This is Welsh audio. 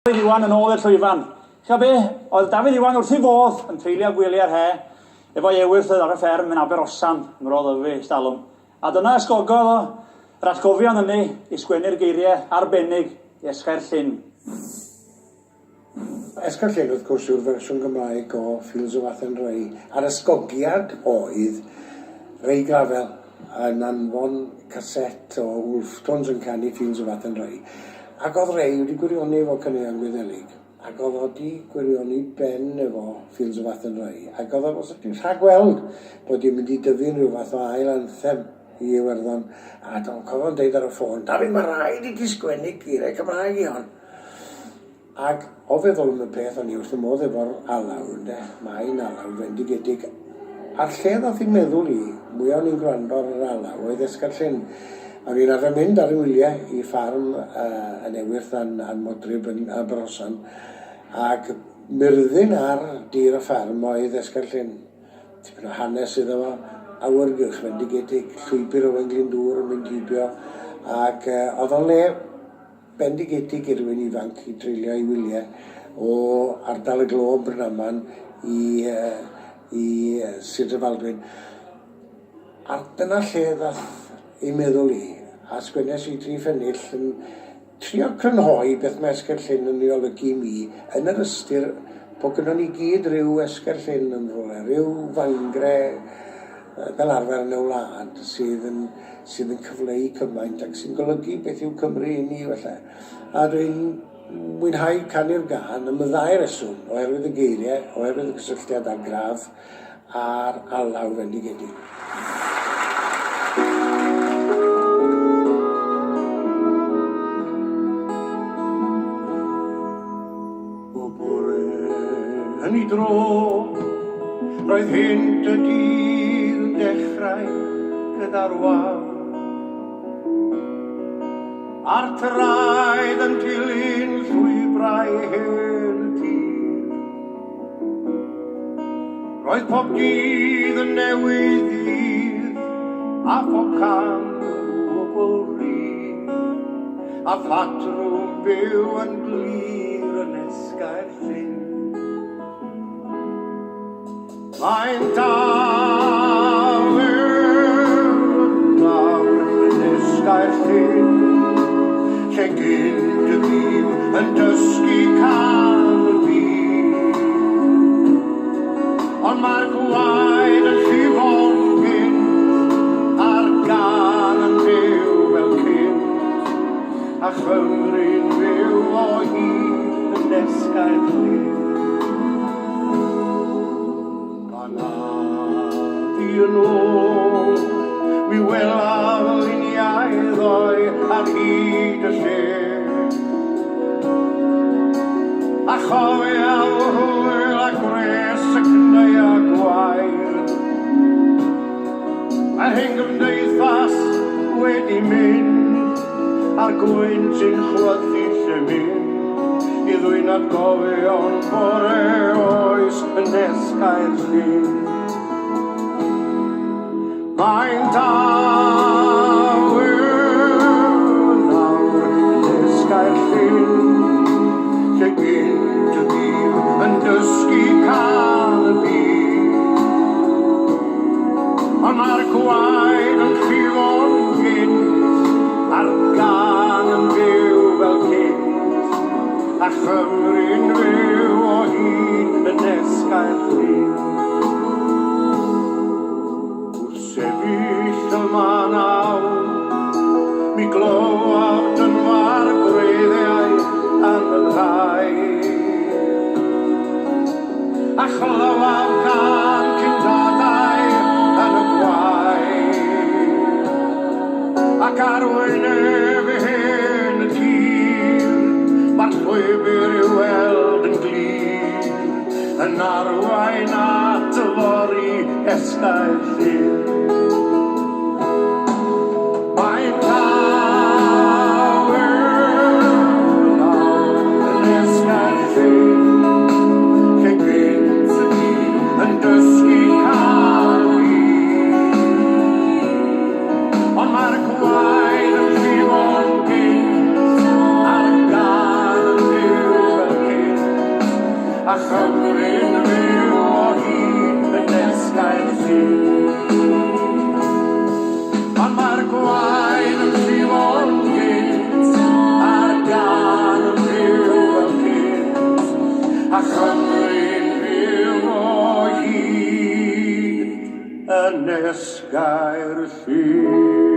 Dafydd Iwan yn ôl i'r llwyfan. Chi'o be? Oedd Dafydd Iwan wrth ei fodd yn treulio gwyliau'r he efo'i ewyrth oedd ar y fferm yn Aberosan, ym Mro Ddyfi, stalwm. A dyna ysgogodd o yr atgofion hynny i sgwennu'r geiriau arbennig i Esgair Llyn. Esgair Llyn, wrth gwrs, yw'r fersiwn Gymraeg o Fields of Athenry, a'r ysgogiad oedd Ray Gravell yn anfon caset o Wolfe Tones yn canu Fields of Athenry, Ac oedd Ray wedi gwirioni efo caneuon Gwyddelig, ac oedd o 'di gwirioni ben efo Fields of Athenry, ac oedd o wastad 'di rhagweld bod hi'n mynd i dyfu'n rhyw fath o ail anthem i Iwerddon, a dwi'n cofio'n deud ar y ffôn, Dafydd, mae rhaid i ti sgwennu geiriau Cymraeg i hon. Ac o feddwl am y peth, o'n i wrth 'y modd efo'r alaw, ynde, mae'n alaw fendigedig. A'r lle ddoth i'n meddwl i, mwya o'n i'n gwrando ar yr alaw, oedd Esgair Llyn. O'n i'n arfer mynd ar 'y ngwyliau i ffarm uh, yn Ewyrth a'n, a'n Modryb yn Aberosan, ac myrddin ar dir y ffarm oedd Esgair Llyn. Tipyn o hanes iddo fo, awyrgylch fendigedig, llwybr Owain Glyndŵr yn mynd heibio, ac uh, oedd o'n le Bendigedig i rywun ifanc i dreulio ei wyliau o ardal y glo yn Brynaman i i Sir Drefaldwyn. A dyna lle ddath ei meddwl i, a sgwennes i dri phennill yn trio crynhoi beth mae Esgair Llyn yn ei olygu i mi, yn yr ystyr bod gynnon ni gyd ryw Esgair Llyn yn rhywle, rhyw fangre fel arfer yn y wlad sydd yn sydd yn cyfleu cymaint ac sy'n golygu beth yw Cymru i ni felly. A dwi'n mwynhau canu'r gân am y ddau reswm, oherwydd y geiriau, oherwydd y cysylltiad â Grav a'r alaw fendigedig. Bob bore yn ei dro, roedd hynt y dydd yn dechrau gyda'r wawr. A'r traed yn dilyn llwybrau hen y tir. Roedd pob dydd yn newydd ddydd, a phob cam yn gwbl rydd. A phatrwm byw yn glir yn esgair Llyn. Mae'n dal lawr yn esgair Llyn, lle gynt y bûm yn dysgu cân y byd. Ond mae'r gwaed yn llifo'n gynt, a'r gân yn fyw fel cynt, a Chymru'n fyw o hyd yn nesgau'r llyn. Pan af i yn ôl, mi welaf luniau ddoe ar hyd y lle. A chofiaf hwyl a gwres y cnau a gwair. Mae'r hen gymdeithas wedi mynd, a'r gwynt yn chwythu lle mynd, i ddwyn atgofion bore oes yn nes Caerllyn. Mae'n dal yn awr nes Caerllyn, lle gynt y bûm yn dysgu cân y byd. Ond mae'r gwaed yn llifo'n gynt, a'r gân yn fyw fel cynt, a Chymru'n fyw o hyd yn nes Caerllyn. Wrth sefyll yma nawr, mi glywaf dynfa'r gwreiddiau yn fy nhraed, a chlywaf gân cyn-dadau yn y gwaed, ac ar wyneb hen y tir, mae'r llwybr i'w weld yn glir, yn arwain at yfory esgair Llŷn. Mae'n tawel nawr yn esgair Llŷn, lle gynt y dyn yn dysgu canu. Ond mae'r gwaed yn llifo'n gynt, a'r gân yn fyw. Chymru'n fyw o hyd yn esgair Llŷn. Pan mae'r gwaed yn llifo'n gynt, a'r gân yn fyw fel cynt, a Chymru'n fyw o hyd yn esgair Llŷn.